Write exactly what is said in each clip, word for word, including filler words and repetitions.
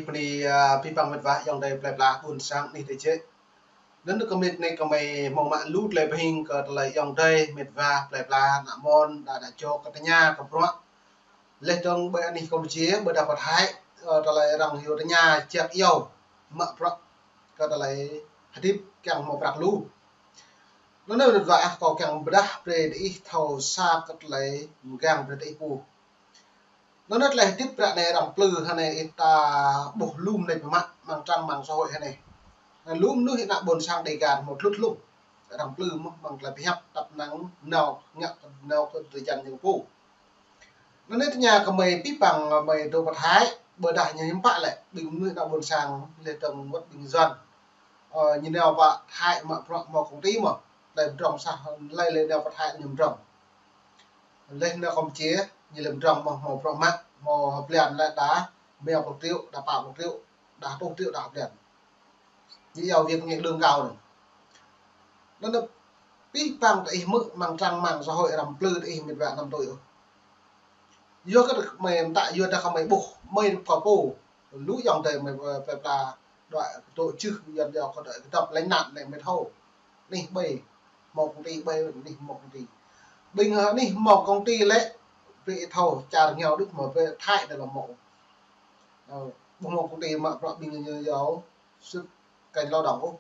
Bơni, a, abih bang met wa ayŏng adơi plơi pla ƀuôn sang anih tơčĕ. Anŭn kơ mĭt anai kơmơi hmâo mă lu tơlơi pơhing kơ tơlơi ayŏng adơi met wa plơi pla ană mơnuih đa đa čô kơ tơña kơ bruă. Laih dơ̆ng ƀơi anih Kampuchia, ƀôdah pơ Thái, ơ, tơlơi arăng hyu tơña jak iâu mă bruă kơ tơlơi hơdip kiăng hmâo prăk lu. Anŭn anŭn met wa ah, kâo kiăng pơdah brơi diih thâo sa kơ tơlơi mơgang brơi diih pô. Anŭn anŭn tơlơi hơdip ră anai arăng plư hơnai ih ta ƀuh lu mơneč mơ̆n mơ̆ng trang mạng xã hội hơnai. Lu mơnuih ană ƀôn sang Dega hmâo tlut lŭm. Arăng plư mơ̆n mơ̆ng tơlơi pơhiăp tăp năng nao ngă nao kơ drơi jăn ñu pô. Anŭn anŭn tơña kơ mơi abih bang mơi dŏ pơ Thái, ƀôdah ñu hiư̆m pă lĕ, ƀing mơnuih ană ƀôn sang laih dơ̆ng wơ̆t ƀing Yuan. Ơ, ñu nao pơ Thái mă bruă hmâo công ty mơ̆n. Laih pơdrŏng sah, laih laih nao pơ Thái ñu pơdrŏng. Laih nao Kampuchia, ñu laih pơdrŏng mơ̆n hmâo bruă mă, hmâo hơblan lĕ đa rơma pluh triệu, đa pă pluh triệu, đa rơtuh triệu đa hơblan. Ñu iâu việc nhẹ lương cao anŭn. Anŭn anŭn abih bang tơ ih hmư̆ mơ̆ng trang mạng xã hội arăng plư tơ ih met wa anăm tui ôh. Yua kơ mơi mơtă, yua dah kơ mơi ƀuh, mơi kơ pô. Lu ayŏng adơi mơi, ơ, plơi pla dŏ, dŏ čư̆ Yuan yua kơ dŏ kơdŏp lĕ anŭn anai mơi thâo. Anih ƀai hmâo công ty, ƀai anih hmâo công ty. Ƀing, ơ, anih hmâo công ty lĕ, brơi ih thâo čar rơngiao đôč mơ̆ pơ Thái anai lăm hmâo. Ơ, ƀu hmâo công ty mă bruă ƀing ñu iâu xuất cảnh lao động ôh.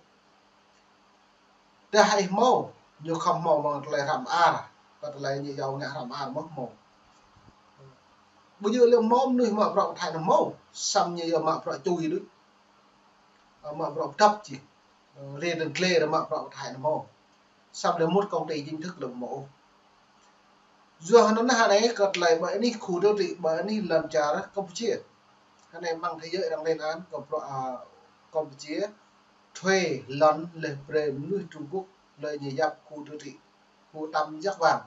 Dah ih hmâo, ñu khŏm hmâo mơ̆ng tơlơi hră mơar, kơ tơlơi ñu iâu ngă hră mơar mơ̆n hmâo. Ƀu djơ̆ lĕ hmâo mơnuih mă bruă pơ Thái anŭn hmâo, samơ̆ ñu iâu mă bruă čui đôč. Ơ, mă bruă pơdŏp či. Ơ, rê dơ̆ng glê ră mă bruă pơ Thái anŭn hmâo. Samơ̆ lĕ mŭt công ty chính thức lĕ hmâo ôh. Yua anŭn anŭn hơnai kơ tơlơi ƀơi anih khu đô thị, ƀơi anih lŏn čar Kampuchia. Hơnai mơ̆ng thế giới arăng lên án kơ bruă, a, Kampuchia thuê lŏn laih brơi mơnuih Trung Quốc lĕ ñu yap khu đô thị, khu tăm jăk vang.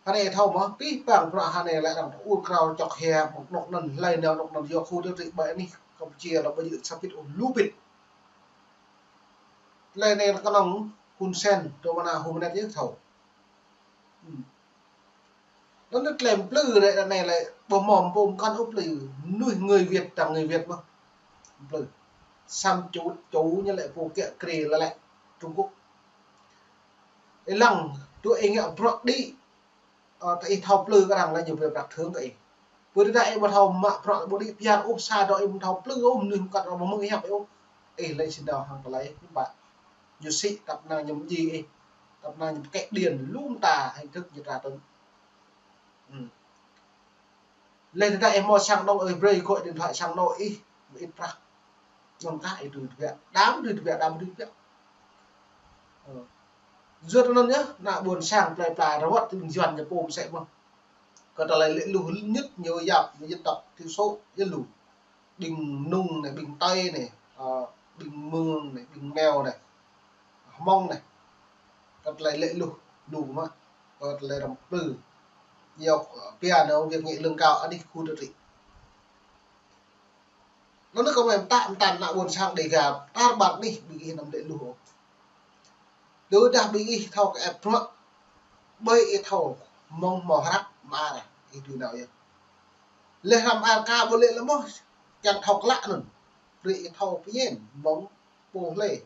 Hơnai thâo mơ̆n, abih bang bruă hơnai lĕ arăng ur krao čŏk hia, mơ̆ng anŏ anŭn, laih nao anŏ anŭn yua khu đô thị ƀơi anih Kampuchia lĕ ƀu djơ̆ sa bit ôh, lu bit. Tơlơi anai kơnơ̆ng Hun Sen, dŏ mơnă Hun Manet yơh thâo. Ơ. Anŭn tơlơi plư ră anai lĕ ƀu hmâo pô mơkŏn ôh plư, mơnuih người Việt, tơdang người Việt mơ̆n plư. Samơ̆ ču, ču ñu lĕ pô kiă kriê lĕ lĕ Trung Quốc. Ih lăng, tui ih ngă bruă đĭ, ơ, tơ ih thâo plư kơ arăng lĕ ñu brơi prăk thưởng kơ ih. Pơ tơdah ih ƀu thâo mă bruă ƀu đĭ pơhiăp ôh, sa dŏ ih ƀu thâo plư ôh, mơnuih mơkŏn ƀu mơ̆ng hiăp ôh. Ih lĕ sĭt nao hăng tơlơi hiư̆m pă. Ñu sĭ tăp năng ñu mơji ih, tăp năng ñu pơkĕ điện, lu mơta hình thức ñu tra tấn. Ư. Laih tơdah ih hmâo sang anŏ ih brơi gọi điện thoại sang anŏ ih, mơit prăk. Anŭn kah ih dưi tơbiă, đăm dưi tơbiă, đăm dưi tơbiă. Ơ. Yua anŭn yơh, ană ƀôn sang plơi pla rơwăt tơ ƀing Yuan ñu pô mơsĕ mơ̆n. Kơ tơlơi lĕ luh nhất ñu yap, ñu dân tộc thiểu số, yơh lu. Ƀing Mnông anai, ƀing Tây anai, ơ, ƀing Mường anai, ƀing Meo anai, Hmông anai. Kơ tơlơi lĕ luh, lu mơ̆n. Kơ tơlơi arăng plư. Yua, ơ, pia nao việc nhẹ lương cao, anih khu đô thị. Anŭn anŭn kơ mơi mơtă mơtăn ană ƀôn sang Dega, tar ƀar anih ƀing ih anăm lĕ luh ôh. Tơdah ƀing ih thâo kơ ĕp bruă, ƀơi ih thâo mơ̆ng hmâo hră mơar, ih dưi nao yơh. Laih hră mơar ka ƀu lĕ lĕ mơ̆n, kiăng thâo klă anŭn. Brơi ih thâo pơñen mơ̆ng pô hlơi.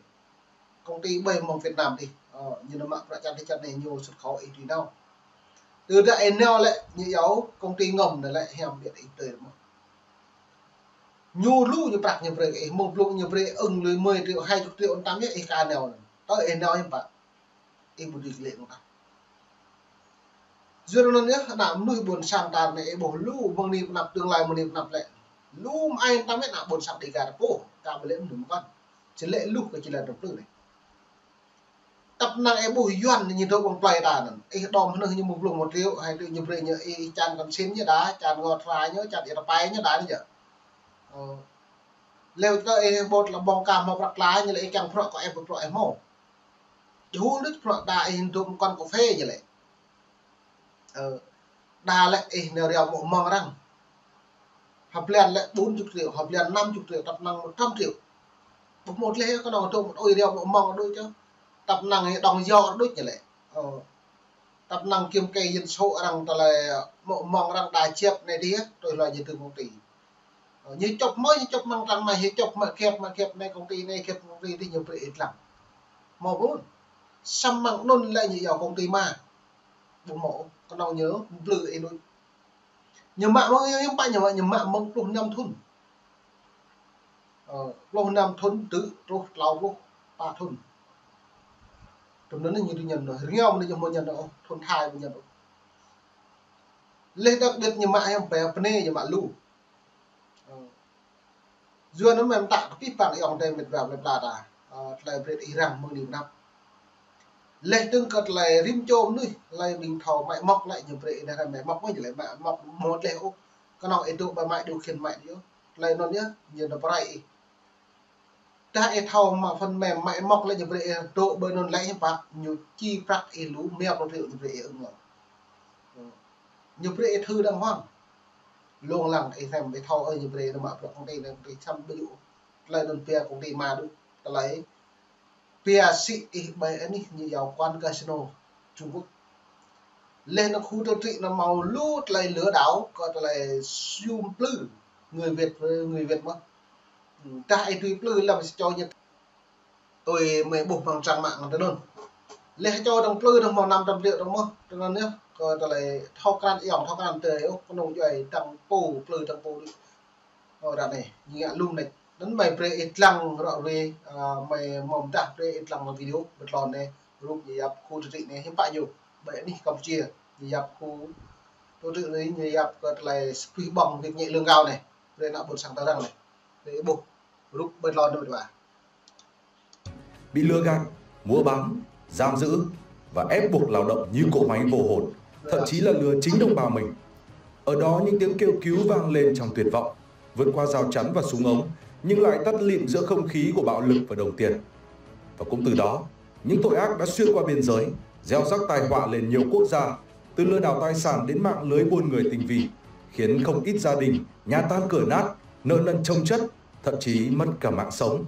Công ty ƀơi mơ̆ng Việt Nam dih. Ơ, ñu nao mă bruă čar dih čar anai ñu xuất khẩu ih dưi nao. Tơdah ih nao lĕ ñu iâu công ty ngầm anai lĕ hiam biă ih tơi mơ̆n. Ñu lu ñu prăk ñu brơi kơ ih, mơ̆ng blung ñu brơi ưng lui mười triệu, hai chục triệu anŭn tăm yơh ih ka nao anŭn. Tơ ih nao hiư̆m pă. Ih ƀu dưi kơ lĕ anŭn tah. Yua anŭn yơh, ană mơnuih ƀôn sang ta anai ih ƀuh lu, mơ̆ng anai pơ anăp tương lai mơ̆ng anai pơ anăp lĕ. Lu mơai tăm yơh ană ƀôn sang Dega ta pô, ka ƀu lĕ mơnuih mơkŏn. Či lĕ luh kơ či lĕ dŏ plư anai. Tăp năng ih ƀuh Yuan ñu dŏ ƀơi plơi ta anŭn. Ih đom hơnơh ñu mơ̆ng blung một triệu, hai triệu ñu brơi ñu ih čan kăn sin ñu đa, čan ngŏ tra ñu, čan ih tơpai ñu đa anai yơh. Ơ. Laih tơ ih ƀuh lĕ ƀơ̆ng ka hmâo prăk tla ñu lĕ ih kiăng bruă kơ ih ƀu bruă ih hmâo. Jơhul đôč bruă đa ih dŏ mơkŏn kơphê ñu lĕ. Ơ, đa lĕ ih nao rao mơ̆ng mơ̆ng arăng. Hơblan lĕ bốn chục triệu, hơblan năm chục triệu, tăp năng một trăm triệu. Ƀu hmâo tơlơi kơnơ̆ng dŏ mơ̆ng ơi rao mơ̆ng mơ̆ng đôč čơ. Tăp năng ih đŏng yua đôč ñu lĕ. Ơ, tăp năng kiểm kê dân số arăng tơlơi mơ̆ng mơ̆ng arăng đa chiap anai dih, tui hluai ñu tơm công ty. Ñu čŏp mơ̆, ñu čŏp mơ̆ng trăng mă, ñu čŏp mă kĕp, mă kĕp anai công ty anai, kĕp công ty adih ñu brơi ih lăng. Hmâo ƀu? Samơ̆ mơ̆ng anŭn lĕ ñu yua công ty mă. Ƀu hmâo, kơnơ̆ng ñu blư ih đôč. Ñu mă mơ̆ng, ñu pă ñu mă, ñu mă mơ̆ng pluh năm thŭn. Ơ, pluh năm thŭn, tơ truh klâo pluh pă thŭn. Tơm anŭn ñu dưi ñăn, rơngiao mơ̆n ñu hmâo ñăn ôh, thŭn hai ƀu ñăn ôh. Leh đặc biệt ñu mă hiam pĕ pơnê ñu mă lu. Ơ. Yua anŭn mơ̆ mơta kơ pih păng ayŏng adơi met wa met wa ta. Ơ, tơlơi brơi ih răng mơ̆ng anai pơ anăp. Leh dơ̆ng kơ tơlơi rĭm čô mơnuih, tơlơi ƀing thâo mă mŏk lĕ ñu brơi ih răng mă mŏk mơ̆ ñu lĕ mă mŏk mơ̆ leh ôh. Kơnơ̆ng ih dŏ ƀơi máy điều khiển máy yơh. Tơlơi anŭn yơh, ñu nao pơrai ih. Tơdah ih thâo mă phần mềm mă mŏk lĕ ñu brơi ih dŏ ƀơi anŭn lĕ hiư̆m pă, ñu či prăk ih lu, mơ̆ prăk ñu brơi ih ưng lăng. Ñu brơi ih thư đàng hoàng. Lông lăng ih răng ih thâo ơi ñu brơi ih mă prăk công ty anai, công ty čăm ƀu djơ̆. Tơlơi anŭn pia công ty mă đôč. Tơlơi pia sĭ ih ƀơi anih ñu yua quán casino Trung Quốc. Leh anŭn khu tự trị anŭn hmâo lu tơlơi lừa đảo, kơ tơlơi sum plư người Việt với người Việt mơ̆n. Dah ih tui plư lăm sa čô ñu tui mơi ƀuh mơ̆ng trang mạng anŭn tơ anŭn. Leh čô dơ̆ng plư dơ̆ng hmâo năm trăm triệu dơ̆ng mơ̆n, tơ anŭn yơh, kơ tơlơi thâo krăn ayŏng, thâo krăn tơ ôh, kơnơ̆ng djuai dơ̆ng pô, plư dơ̆ng pô đôč. Ơ, ră anai, ñu ngă lum anai. Anŭn mơi brơi ih lăng ră ruai, ơ, mơi mơ̆ mơdah brơi ih lăng video, ƀơi tơlơi anai, rup ñu yap khu tự trị anai, hiư̆m pă ñu, ƀơi anih Campuchia, ñu yap khu tự trị anai, ñu yap kơ tơlơi sơpih ƀơ̆ng việc nhẹ lương cao anai, brơi ană ƀôn sang ta răng anai, brơi ih ƀuh, rup ƀơi tơlơi anai ƀơi wa. Bị lừa gạt, mua bán, giam giữ và ép buộc lao động như cỗ máy vô hồn, thậm chí là lừa chính đồng bào mình. Ở đó những tiếng kêu cứu vang lên trong tuyệt vọng, vượt qua rào chắn và súng ống, nhưng lại tắt lịm giữa không khí của bạo lực và đồng tiền. Và cũng từ đó, những tội ác đã xuyên qua biên giới, gieo rắc tai họa lên nhiều quốc gia, từ lừa đảo tài sản đến mạng lưới buôn người tinh vi, khiến không ít gia đình nhà tan cửa nát, nợ nần chồng chất, thậm chí mất cả mạng sống.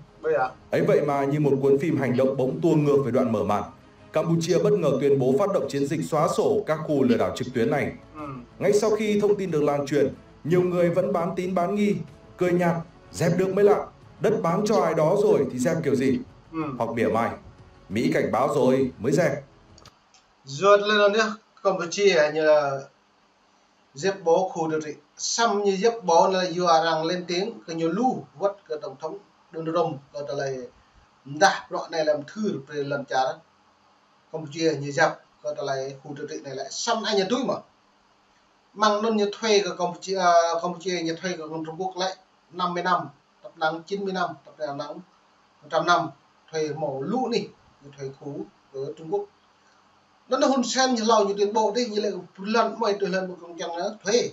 Ấy vậy mà như một cuốn phim hành động bóng tua ngược về đoạn mở màn, Campuchia bất ngờ tuyên bố phát động chiến dịch xóa sổ các khu lừa đảo trực tuyến này. Ngay sau khi thông tin được lan truyền, nhiều người vẫn bán tín bán nghi, cười nhạt, dẹp được mới lạ. Đất bán cho ai đó rồi thì dẹp kiểu gì? Hoặc mỉa mai, Mỹ cảnh báo rồi mới dẹp. Yua tơlơi anŭn yơh, Campuchia ñu yap ƀô̆ khu tự trị. Samơ̆ ñu yap ƀô̆ anŭn yua arăng lên tiếng kơ ñu lu wơ̆t kơ tổng thống Donald Trump kơ tơlơi mơdah bruă anai lăm thưr brơi lŏn čar Campuchia ñu yap kơ tơlơi khu tự trị anai lĕ. Samơ̆ anai ñu tui mơ̆. Mơ̆ng anŭn ñu thuê kơ Campuchia, ơ, Campuchia ñu thuê kơ Trung Quốc lĕ năm mươi năm, tơpă anŭn chín mươi năm, tơpă anŭn một trăm năm, thuê hmâo lu anih, ñu thuê khu kơ Trung Quốc. Anŭn Hun Sen ñu hlâo ñu tuyên bố adih, ñu lĕ pơlăn mơi tui lăn mơi kơnơ̆ng čang anŭn thuê.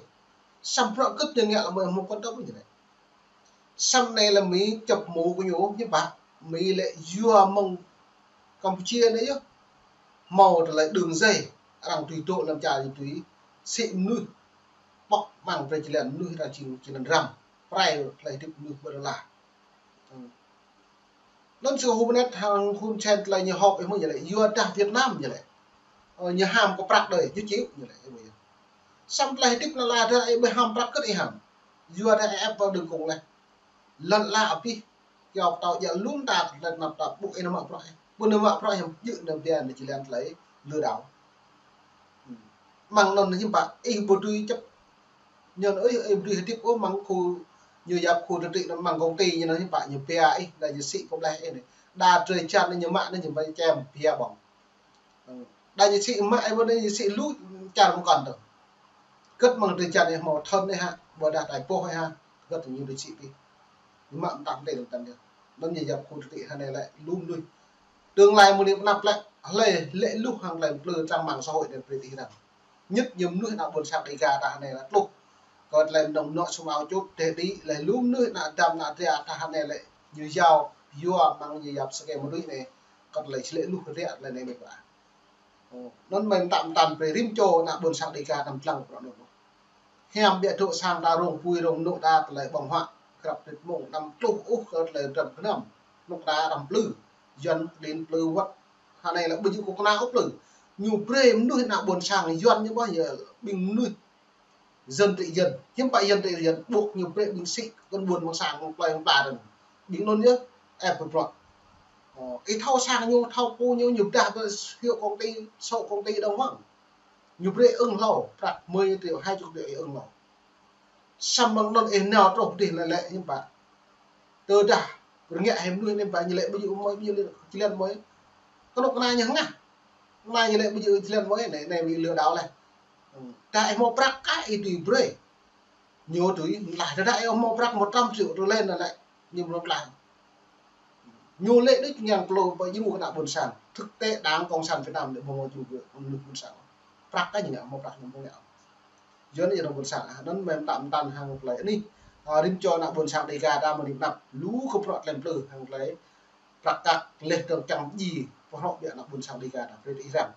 Samơ̆ prăk kơ̆t ñu ngă lăm mơi hmâo quan tâm ñu lĕ. Samơ̆ anai lĕ Mi čŏp mơ̆ kơ ñu, ñu ƀă, Mi lĕ yua mơ̆ng Campuchia anai yơh. Hmâo tơlơi đường dây, arăng tui dŏ lăm čar ñu tui, sĭ mơnuih, pŏk mơ̆ng brơi jơlan mơnuih arăng či, či lăn răm, prai tơlơi hơdip mơnuih ƀơi lŏn tơnah. Anŭn sư hơmâo net hăng Hun Sen tơlơi ñu họp ih mơ̆ ñu lĕ, yua dah Việt Nam ñu lĕ. Ơ, ñu ham kơ prăk đơi, ñu chịu ñu lĕ, ih ƀuh yơh. Samơ̆ tơlơi hơdip lŏn tơnah dah ih ƀu ham prăk kơ̆t ih ham. Yua dah ih ĕp pơ đơ̆ng kông leh. Lŏn tơnah abih, kiaŏ pơtao djă̱ lŭm ta, tơlơi anăp ta ƀu ih nao mă bruă ih. Ƀu nao mă bruă ih, djơ̆ nao pia nao jơlan tơlơi lừa đảo. Mơ̆ng anŭn hiư̆m pă, ih ƀu dưi čŏp. Ñu anŭn ih, ih ƀu dưi hơdip ôh mơ̆ng khu ñu yap khu tự trị anŭn mơ̆ng công ty ñu anŭn hiư̆m pă ñu pia ih, đa ñu sĭ pơbleh ih anai. Đa drơi čan anai ñu mă anai ñu ƀai čem pia ƀơ̆ng. Đa ñu sĭ mă ih ƀu anai ñu sĭ lu čar mơkŏn tơ. Kơ̆t mơ̆ng drơi čan ih hmâo thŭn ih hă, ƀôdah tai pôh ih hă, kơ̆t ñu dưi sĭ pih. Ñu mă mơtam tê lăm tăn yơh. Anŭn ñu yap khu tự trị hơnai lĕ lu mơnuih. Tương lai mơ̆ng anai pơ anăp lĕ, hlơi lĕ luh hăng tơlơi plư trang mạng xã hội anai brơi ih răng. Nhất ñu mơnuih ană ƀôn sang Dêga ta hơnai lĕ tluh. Kơ tơlơi mơnơ̆ng mơnŏ sum ao čut teh đĭ lĕ lu mơnuih ană dăm ană dra ta hơnai lĕ ñu yua, yua mơ̆ng ñu yap sơkê mơnuih anai. Kơ tơlơi čơlĕ luh rĕ tơlơi anai mĕt wa. Ơ, anŭn mơ̆ mơtam mơtam brơi rĭm čô ană ƀôn sang Dêga anăm lăng bruă anŭn. Hiam biă dŏ sang ta rông apui rông anŏ ta tơlơi ƀơ̆ng huă, krăp rit mông anăm tluh ôh kơ tơlơi dram gơnam, anŏ ta anăm plư, Yuan klin plư wơ̆t. Hơnai lĕ ƀu djơ̆ kơ kơna ôh plư. Ñu brơi mơnuih ană ƀôn sang Yuan ñu ƀuh yơh ƀing mơnuih Dân trị dân, hiư̆m pă dân trị dân, ƀuh ñu brơi ƀing sĭ, kơ ƀôn ƀôn sang, ƀôn plơi, ƀôn pla dơ̆ng. Ƀing anŭn yơh, ĕp pơprăk. Ơ, ih thâo sang ñu, thâo pô ñu, ñu pơdah pơ hyu công ty, sô công ty dơ̆ng mơ̆n. Ñu brơi ưng hlâo, prăk mười triệu, hai chục triệu ih ưng hlâo. Samơ̆ anŭn ih nao truh pơ dih lĕ lĕ hiư̆m pă. Tơdah rơngiă hĭ mơnuih anai pă ñu lĕ ƀu djơ̆ mơi, ƀu djơ̆ jơlan mơi. Kơnuk kơna ñu hơngah. Kơna ñu lĕ ƀu djơ̆ jơlan mơi, anai, anai ƀu djơ̆ lơđao lĕ. Dah ih hmâo prăk kah ih tui brơi. Ñu tui mơ̆n lah, tơdah ih hmâo prăk một trăm triệu tui lĕ anŭn lĕ. Ñu mơ̆n lah. Ñu lĕ đôč ñang klô pơ djru kơ ană ƀôn sang. Thực tế Đảng Cộng sản Việt Nam lĕ ƀu hmâo djru kơ ană ƀôn sang. Prăk kah ñu ngă, hmâo prăk ñu ƀu ngă. Yua anŭn yơh ană ƀôn sang, ah, anŭn mơ̆n tơm tăn hăng tơlơi anai. Ah, rĭm čô ană ƀôn sang Dega ta mơ̆ng anăp, lu kơ bruă tơlơi plư hăng tơlơi prăk kah lĕ tơ̆ng čang ji, pơhrŏ biă ană ƀôn sang Dega ta, brơi ih răng.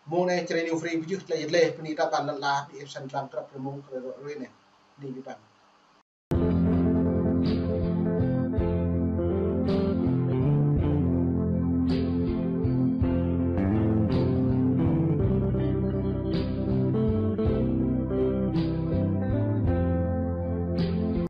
Mơ̆ng anai Jrai New Free pơjưh tơlơi yơh lĕ, bơni ta păn lăn la, ƀing ih săn tlam krăp rơmông krơi rŏ rơi anai. Bơni ƀing păn.